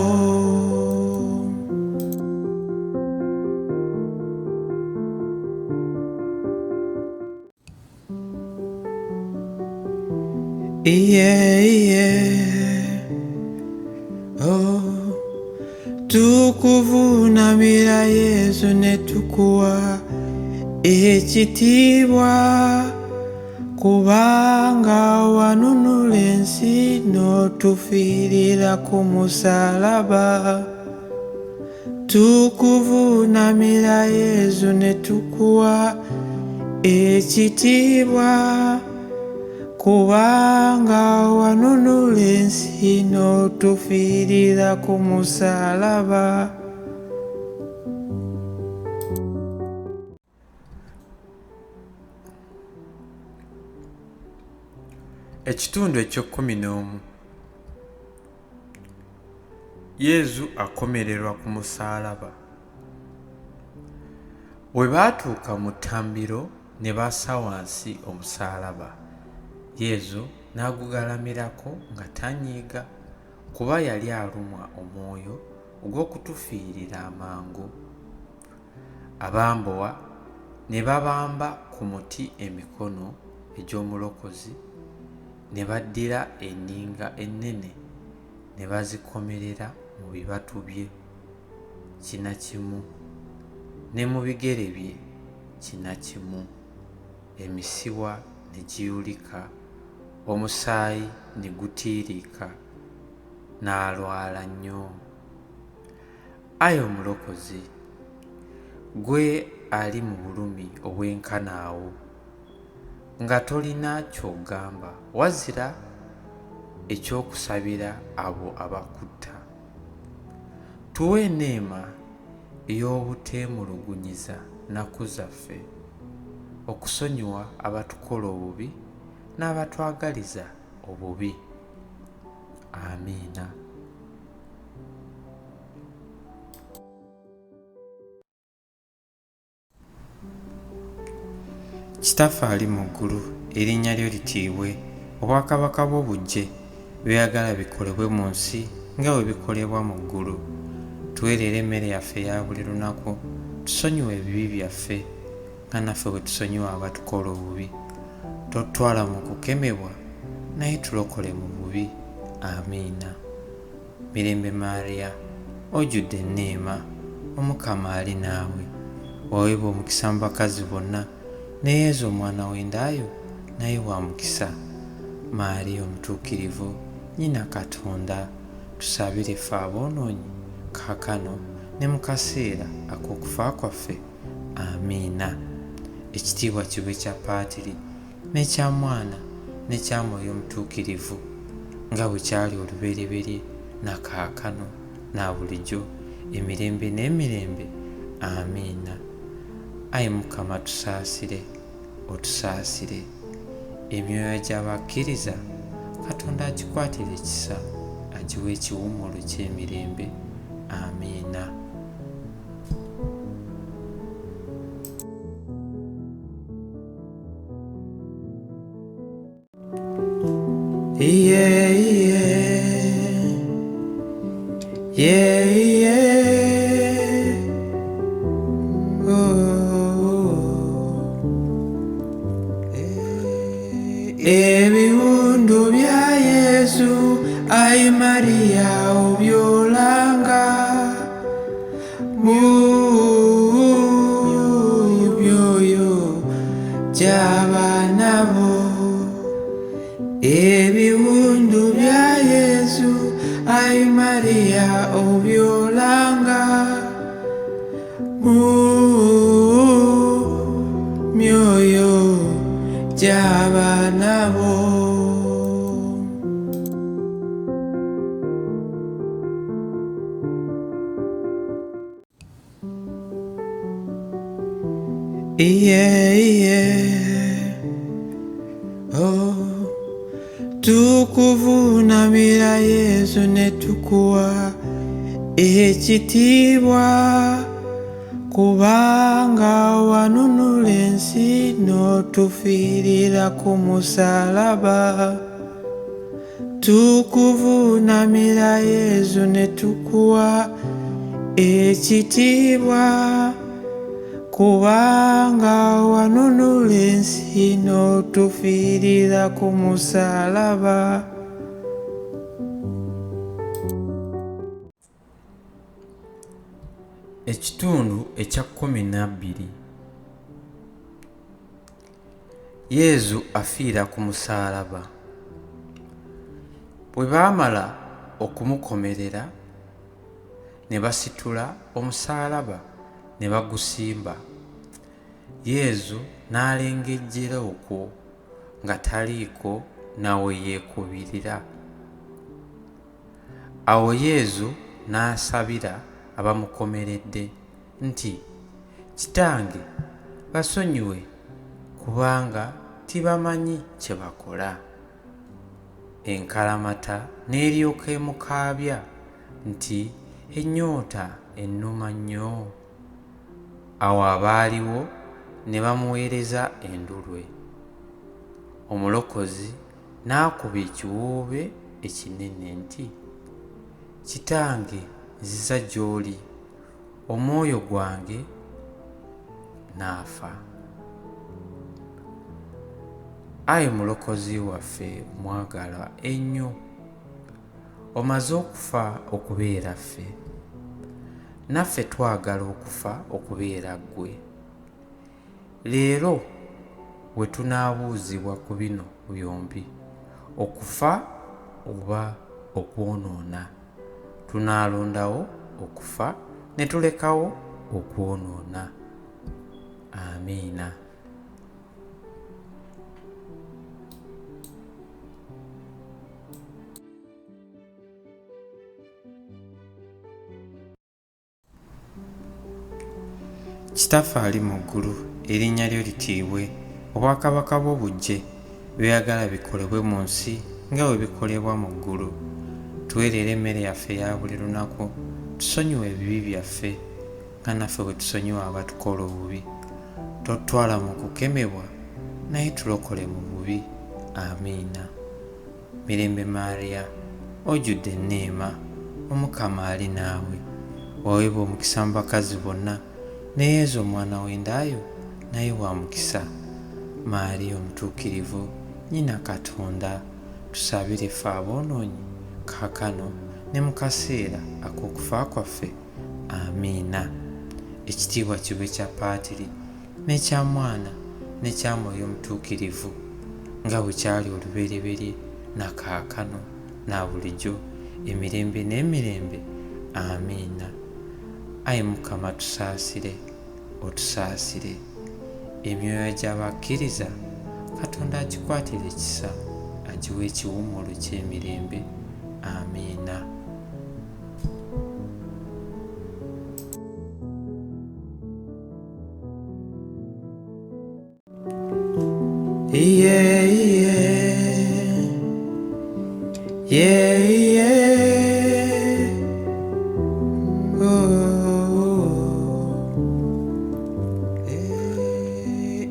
Yeah, yeah. Oh. Tukuvuunamira Yesu ne tukuwa ekitiibwa, kubanga wanunula ensi n'otufiirira ku musaalaba. Tukuvuunamira Yesu ne tukuwa ekitiibwa, kubanga wanunula ensi n'otufiirira ku musaalaba. Ekitundu eky'ekkumi n'omu. Yezu akomererwa ku musaalaba. Bwe baatuuka mu ttambiro ne bassa wansi omusaalaba, Yezu n'agugalamirako nga tanyiiga, kuba yali alumwa omwoyo ogw'okutufiirira amangu. Abambowa ne babamba ku muti emikono egy'Omulokozi, ne baddira enninga ennene ne bazikomerera mu bibatu bye kinnakimu, ne mu bigere bye kinnakimu, emisiwa ne giyulika, omusaayi ne gutiiriika, n'alwala nnyo. Ayi Omulokozi, ggwe ali mu bulumi obwenkana awo, nga tolina ky'ogamba wazira eky'okusabira abo abakutta. Tuwe enneema ey'obuteemulugunyiza nnaku zaffe, okusonyiwa abatukola obubi n'abatwagaliza obubi. Amiina. Kitaffe ali mu ggulu, erinnya lyo litiibwe, obwakabaka bwo bujje, by'oyagala bikolebwe mu nsi nga bwe bikolebwa mu ggulu. Tuwe leero emmere yaffe eya buli lunaku, tusonyiwe ebibi byaffe, nga naffe bwe tusonyiwa abatukola obubi. Totutwala mu kukemebwa, naye tulokole mu bubi. Amiina. Mirembe Maria, ojjudde enneema, Omukama ali naawe. Waweebwa omukisa mu bakazi bonna, ne Yezu omwana w'enda yo naye wa mukisa. Maria Omutuukirivu, Nnyina Katonda, tusabire ffe aboonoonyi, kaakano ne mu kaseera ak'okufa kwaffe. Amiina. Ekitiibwa kibe kya Paatiri, n'ekya Mwana, n'ekya Mwoyo Mutuukirivu, nga bwe kyali olubereberye, na kaakano, na bulijjo, emirembe n'emirembe. Amiina. Ayi Mukama tusaasire, otusaasire. Emyoyo gy'abakkiriza Katonda agikwatire ekisa, agiwe ekiwummulo eky'emirembe. Amiina. Yeah, yeah. Yeah, yeah. Oh. Ebiwundu bya Yesu, ayi Maria obyolanga mu myoyo gy'abaana bo. Ebiwundu bya Yesu, ayi Maria obyolanga mu myoyo gy'abaana bo. Yeah, yeah. Oh. Tukuvuunamira Yesu ne tukuwa ekitiibwa, kubanga wanunula ensi n'otufiirira ku musaalaba. Tukuvuunamira Yesu ne tukuwa ekitiibwa, kubanga wanunula ensi n'otufiirira ku musaalaba. Ekitundu ekya 12. Yezu afiira ku musaalaba. Bwe baamala okumukomerera, ne basitula omusaalaba ne bagusimba. Yezu n'alengejjera okwo nga taliiko na we yeekubirira. Awo Yezu n'asabira abamukomeredde nti, Kitange, basonyiwe, kubanga tibamanyi kye bakola. Enkalamata n'eryoka emukaabya nti, Ennyonta ennuma nnyo. Awo abaaliwo ne bamuweereza endulwe. Omulokozi n'akuba ekiwoobe ekinene nti, Kitange, nziza gy'oli omwoyo gwange, n'afa. Ayi Mulokozi waffe omwagalwa ennyo, omaze okufa okubeera ffe. Naffe twagala okufa okubeera ggwe. Leero bwe tunaabuuzibwa ku bino byombi, okufa oba okwonoona, tunaalondawo okufa ne tulekawo okwonoona. Amiina. Kitaffe ali mu ggulu, erinnya lyo litiibwe, obwakabaka bwo bujje, by'oyagala bikolebwe mu nsi nga bwe bikolebwa mu ggulu. Tuwe leero emmere yaffe eya buli lunaku, tusonyiwe ebibi byaffe, nga naffe bwe tusonyiwa abatukola obubi. Totutwala mu kukemebwa, naye tulokole mu bubi. Amiina. Mirembe Maria, ojjudde enneema, Omukama ali naawe. Waweebwa omukisa mu bakazi bonna, ne Yezu omwana w'enda yo naye wa mukisa. Maria omutuukirivu, nnyina Katonda, tusabire ffe aboonoonyi, kaakano ne mu kaseera ak'okufa kwaffe. Amiina. Ekitiibwa kibe kya Paatiri, n'ekya Mwana, n'ekya Mwoyo Mutuukirivu, nga bwe kyali olubereberye, na kaakano, na bulijjo, emirembe n'emirembe. Amiina. Ayi Mukama tusaasire, otusaasire. Emyoyo gy'abakkiriza Katonda agikwatire ekisa, agiwe ekiwummulo ky'emirembe. Amiina. Yeah, yeah. Yeah, yeah. Oh.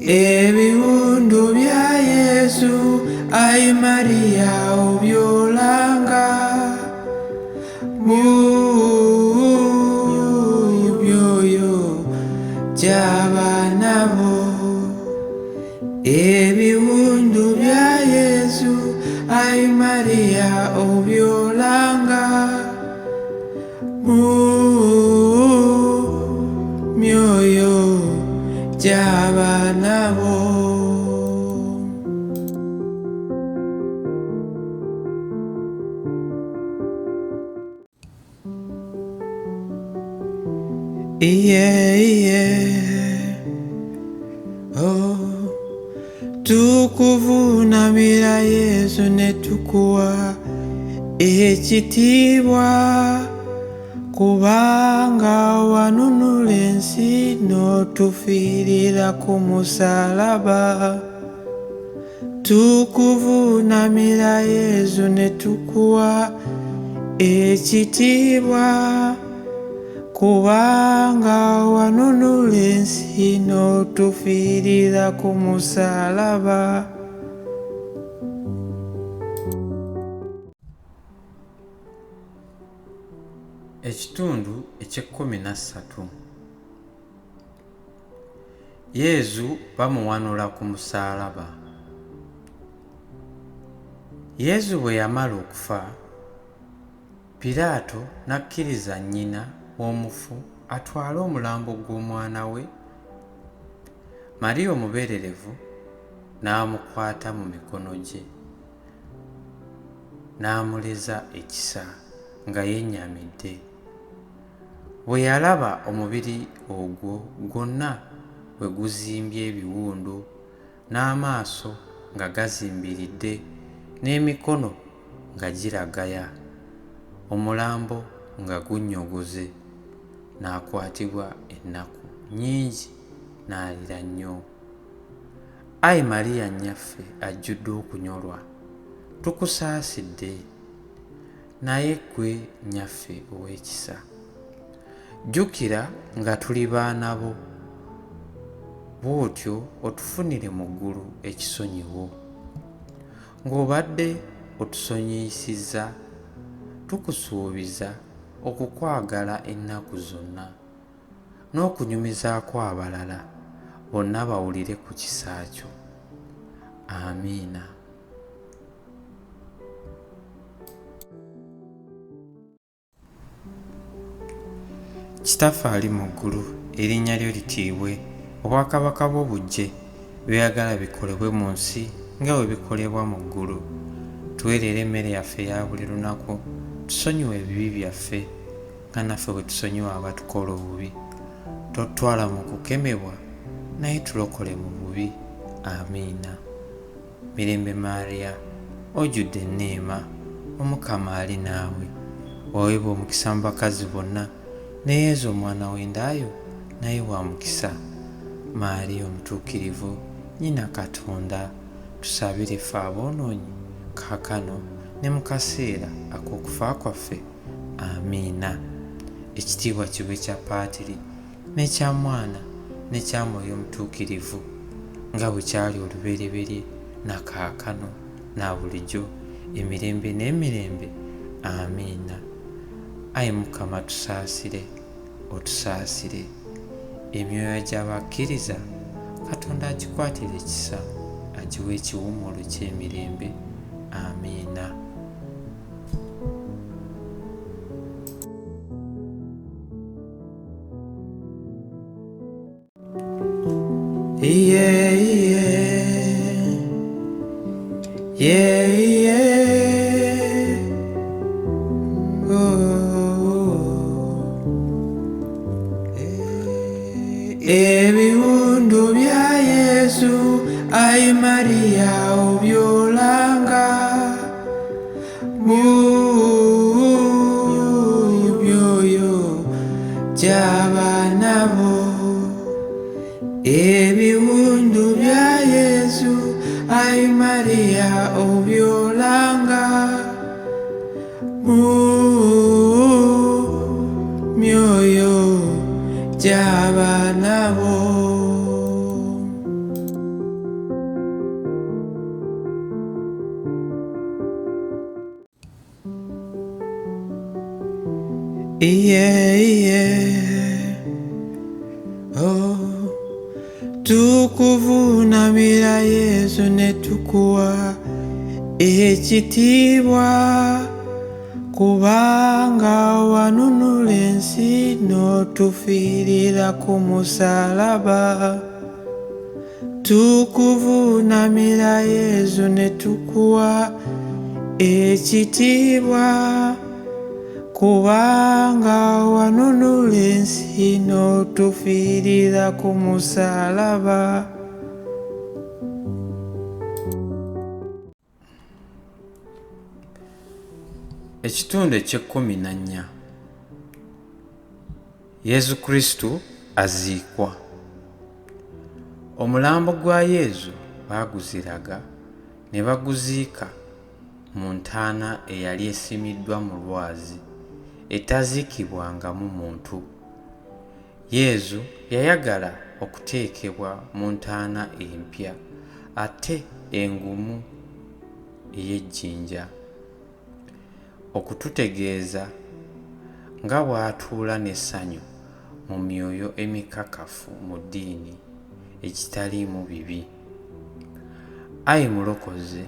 Ebiwundu bya Yesu, ayi Maria obyolanga mu myoyo gy'abaana bo. Ebiwundu bya Yesu, ayi Maria obyolanga mu myoyo gy'abaana bo. Yeah, yeah. Oh. Tukuvuunamira Yesu ne tukuwa ekitiibwa, kubanga wanunula ensi n'otufiirira ku musaalaba. Tukuvuunamira Yesu ne tukuwa ekitiibwa, kubanga wanunula ensi n'otufiirira ku musaalaba. Ekitundu eky'ekkumi na ssatu. Yezu bamuwanula ku musaalaba. Yezu bwe yamala okufa, Piraato n'akkiriza nnyina w'omufu atwale omulambo gw'omwana we. Mariya omubeererevu n'amukwata mu mikono gye, n'amuleza ekisa nga yennyamidde. Bwe yalaba omubiri ogwo gwonna bwe guzimbye ebiwundu, n'amaaso nga gazimbiridde, n'emikono nga giragaya, omulambo nga gunnyogoze, n'akwatibwa ennaku nnyingi n'alira nnyo. Ayi Mariya nnyaffe ajjudde okunyolwa, tukusaasidde. Naye ggwe nnyaffe ow'ekisa, jjukira nga tuli baana bo, bw'otyo otufunire mu ggulu ekisonyiwo. Ng'obadde otusonyiyisizza, tukusuubiza okukwagala ennaku zonna, n'okunyumizaako abalala, bonna bawulire ku kisa kyo. Amiina. Kitaffe ali mu ggulu, erinnya lyo litiibwe, obwakabaka bwo bujje, by'oyagala bikolebwe mu nsi nga bwe bikolebwa mu ggulu. Tuwe leero emmere yaffe eya buli lunaku, tusonyiwe ebibi byaffe, nga naffe bwe tusonyiwa abatukola obubi. Totutwala mu kukemebwa, naye tulokole mu bubi. Amiina. Mirembe Maria, ojjudde enneema, Omukama ali naawe. Waweebwa omukisa mu bakazi bonna, ne Yezu omwana w'enda yo naye wa mukisa. Maria omutuukirivu, nnyina Katonda, tusabire ffe aboonoonyi, kaakano ne mu kaseera ak'okufa kwaffe. Amiina. Ekitiibwa kibe kya Paatiri, n'ekya Mwana, n'ekya Mwoyo Mutuukirivu, Nga bwe kyali olubereberye, na kaakano, na bulijjo, emirembe n'emirembe. Amiina. Ayi Mukama tusaasire, otusaasire. Emyoyo gy'abakkiriza Katonda agikwatire ekisa, agiwe ekiwummulo ky'emirembe. Amiina. Yeah, yeah. Yeah, yeah. Oh. Ebiwundu bya Yesu, ayi Maria obyolanga mu myoyo gy'abaana bo. Ebiwundu bya Yesu, ayi Maria obyolanga mu myoyo gy'abaana bo. Yeah, yeah. Oh. Tukuvuunamira Yesu ne tukuwa ekitiibwa, kubanga wanunula ensi n'otufiirira ku musalaba. Tukuvuunamira Yesu ne tukuwa ekitiibwa, kubanga wanunula ensi n'otufiirira ku musalaba. Ekitundu eky'ekkumi na nnya. Yesu Kristo aziikwa. Omulambo gwa Yesu baaguziraga ne baguziika mu ntaana eyali esimiddwa mu lwazi, etaziikibwangamu muntu. Yesu yayagala okuteekebwa mu ntaana empya ate engumu ey'ejjinja, okututegeeza nga bw'atuula n'essanyu mu myoyo emikakafu mu ddiini egitaliimu bibi. Ayi Mulokozi,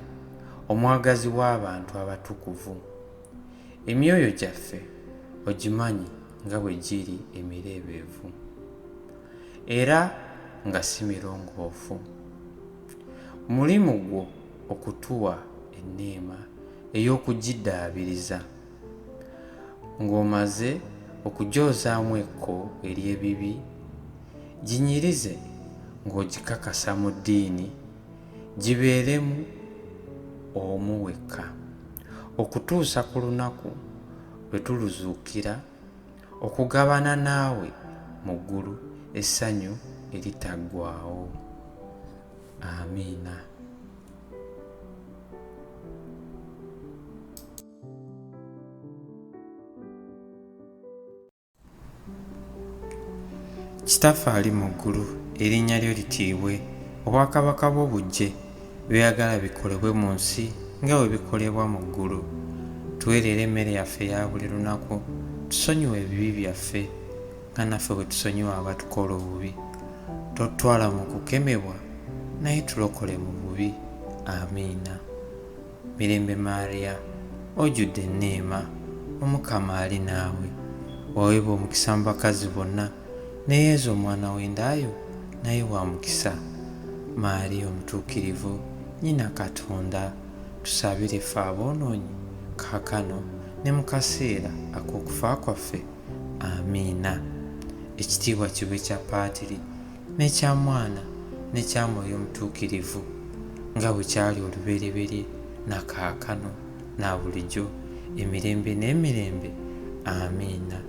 omwagazi w'abantu abatukuvu, emyoyo gyaffe ogimanyi nga bwe giri emireebeevu era nga si mirongoofu. Mulimu gwo okutuwa enneema ey'okugiddaabiriza, ng'omaze okugyozaamu ekko ery'ebibi, ginyirize ng'ogikakasa mu ddiini, gibeeremu omu wekka, okutuusa ku lunaku lwe tuluzuukira okugabana naawe mu ggulu essanyu eritaggwaawo. Amiina. Kitaffe ali mu ggulu, erinnya lyo litiibwe, obwakabaka bwo bujje, by'oyagala bikolebwe mu nsi nga bwe bikolebwa mu ggulu. Tuweerere emmere yaffe eya buli lunaku, tusonyiwe ebibi byaffe nga naffe bwe tusonyiwa abatukola obubi. Totutwala mu kukemebwa, naye tulokole mu bubi. Amiina. Mirembe Maria, ojjudde enneema, Omukama ali naawe. Waweebwa omukisa mu bakazi bonna, ne Yezu omwana w'enda yo naye wa mukisa. Maria omutuukirivu, nnyina Katonda, tusabire ffe aboonoonyi, kaakano ne mu kaseera ak'okufa kwaffe. Amiina. Ekitiibwa kibe kya Paatiri, n'ekya Mwana, n'ekya Mwoyo Mutuukirivu, nga bwe kyali olubereberye, na kaakano, na bulijjo, emirembe n'emirembe. Amiina.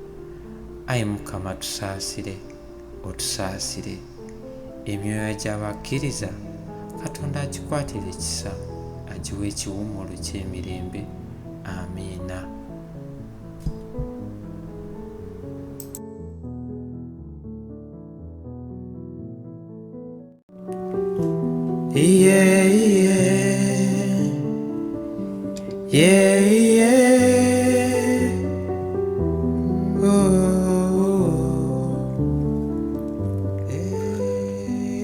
Ayi Mukama tusaasire, otusaasire. Emyoyo gy'abakkiriza Katonda agikwatire ekisa, agiwe ekiwummulo ky'emirembe. Amiina. Iye, iye. Ye, iye. Oh.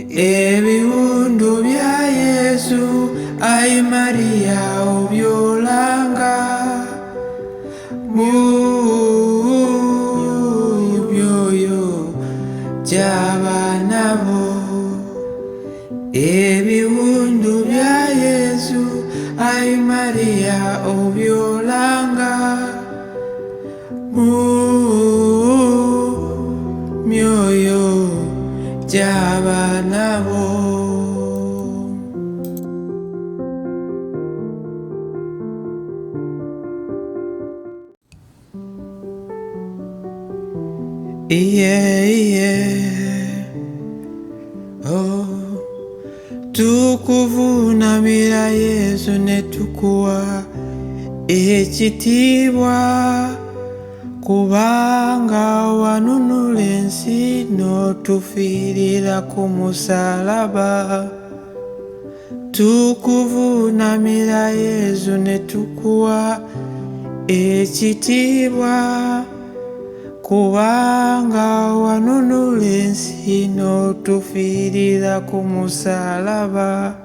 Ebiwundu bya Yesu, ayi Maria obyolanga mu myoyo gy'abaana bo. Ebiwundu bya Yesu, ayi Maria obyolanga mu myoyo gy'abaana bo. Iye, iye. Oh. Tukuvuunamira Yesu ne tukuwa ekitiibwa, kubanga wanunula ensi n'otufiirira ku musaalaba. Tukuvuunamira Yesu ne tukuwa ekitiibwa, kubanga wanunula ensi n'otufiirira ku musaalaba.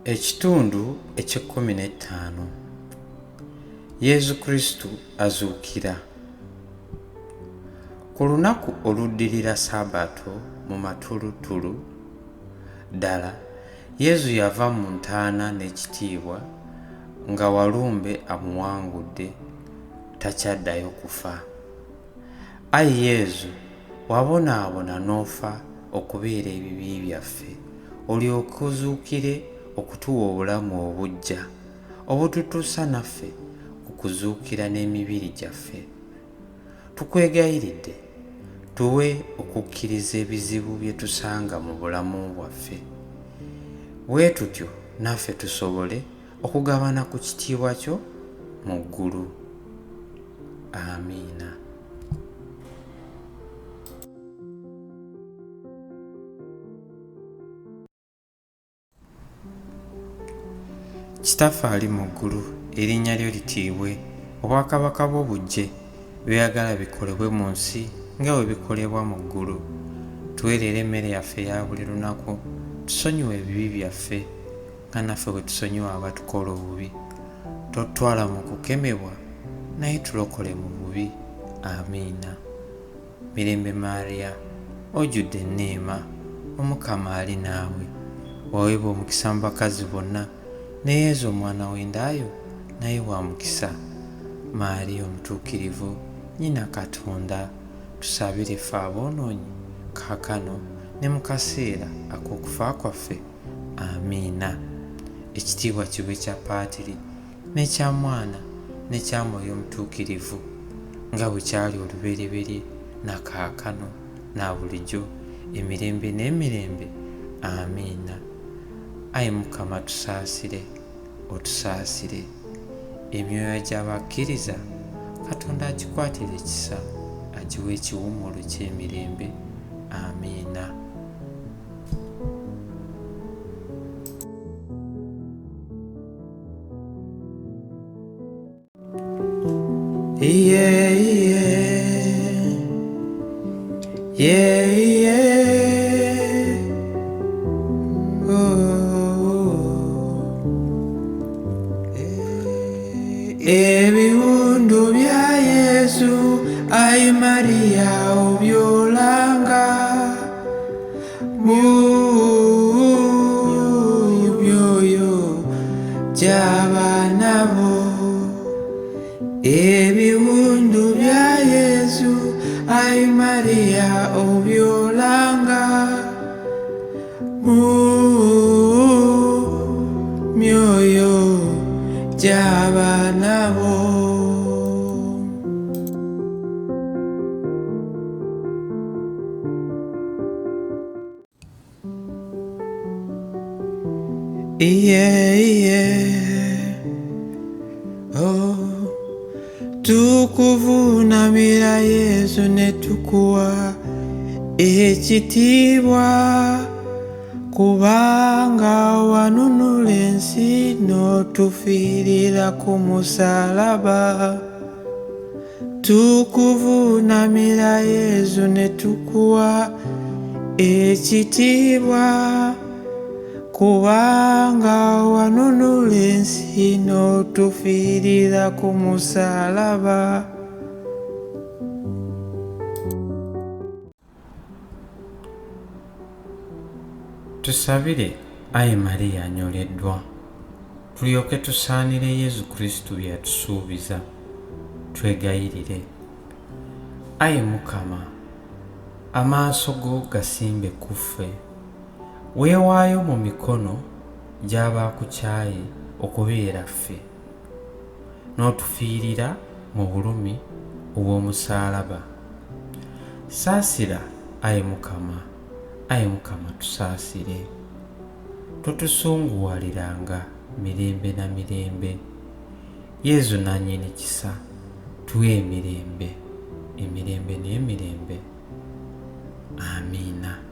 Ekitundu eky'ekkumi n'ettaano. Yesu Kristo azuukira. Ku lunaku oluddirira Sabbaato mu matulutulu ddala, Yesu yava mu ntaana n'ekitiibwa nga walumbe amuwangudde, takyaddayo kufa. Ayi Yesu, wabonaabona n'ofa okubeera ebibi byaffe, olyoke ozuukire okutuwa obulamu obuggya, obututuusa naffe ku kuzuukira n'emibiri gyaffe. Tukwegayiridde, tuwe okukkiriza ebizibu bye tusanga mu bulamu bwaffe, bwe tutyo naffe tusobole okugabana ku kitiibwa kyo mu ggulu. Amiina. Kitaffe ali mu ggulu, erinnya lyo litiibwe, obwakabaka bwo bujje, by'oyagala bikolebwe mu nsi nga bwe bikolebwa mu ggulu. Tuweerere emmere yaffe eya buli lunaku, tusonyiwe ebibi byaffe nga naffe bwe tusonyiwa abatukola obubi. Totutwala mu kukemebwa, naye tulokole mu bubi. Amiina. Mirembe Maria, ojjudde enneema, Omukama ali naawe. Waweebwa omukisa mu bakazi bonna, ne Yezu omwana w'enda yo naye wa mukisa. Maria omutuukirivu, nnyina Katonda, tusabire ffe aboonoonyi, kaakano ne mu kaseera ak'okufa kwaffe. Amiina. Ekitiibwa kibe kya Paatiri, n'ekya Mwana, n'ekya Mwoyo Mutuukirivu, nga bwe kyali olubereberye, na kaakano, na bulijjo, emirembe n'emirembe. Amiina. Ayi Mukama tusaasire, otusaasire. Emyoyo gy'abakkiriza Katonda agikwatire ekisa, agiwe ekiwummulo ky'emirembe. Amiina. Iye, iye. Ye, iye. Oh. Ebiwundu bya Yesu, ayi Maria obyolanga mu myoyo gy'abaana bo. Ebiwundu bya Yesu, ayi Maria obyolanga mu myoyo gy'abaana bo. Iye, iye. Oh. Tukuvuunamira Yesu ne tukuwa ekitiibwa, kubanga wanunula ensi n'otufiirira ku musaalaba. Tukuvuunamira Yezu ne tukuwa ekitiibwa, kubanga wanunula ensi n'otufiirira ku musaalaba. Tusabire, ayi Mariya anyoleddwa, tulyoke tusaanire Yezu Kristu bye yatusuubiza. Twegayirire. Ayi Mukama, amaaso go gasimbe ku ffe. Weewaayo mu mikono gy'abakukyaye okubeera ffe, n'otufiirira mu bulumi obw'omusaalaba. Saasira, ayi Mukama, ayi Mukama tusaasire. Totusunguwaliranga mirembe na mirembe. Yezu nannyini kisa, tuwe emirembe, emirembe n'emirembe. Amiina.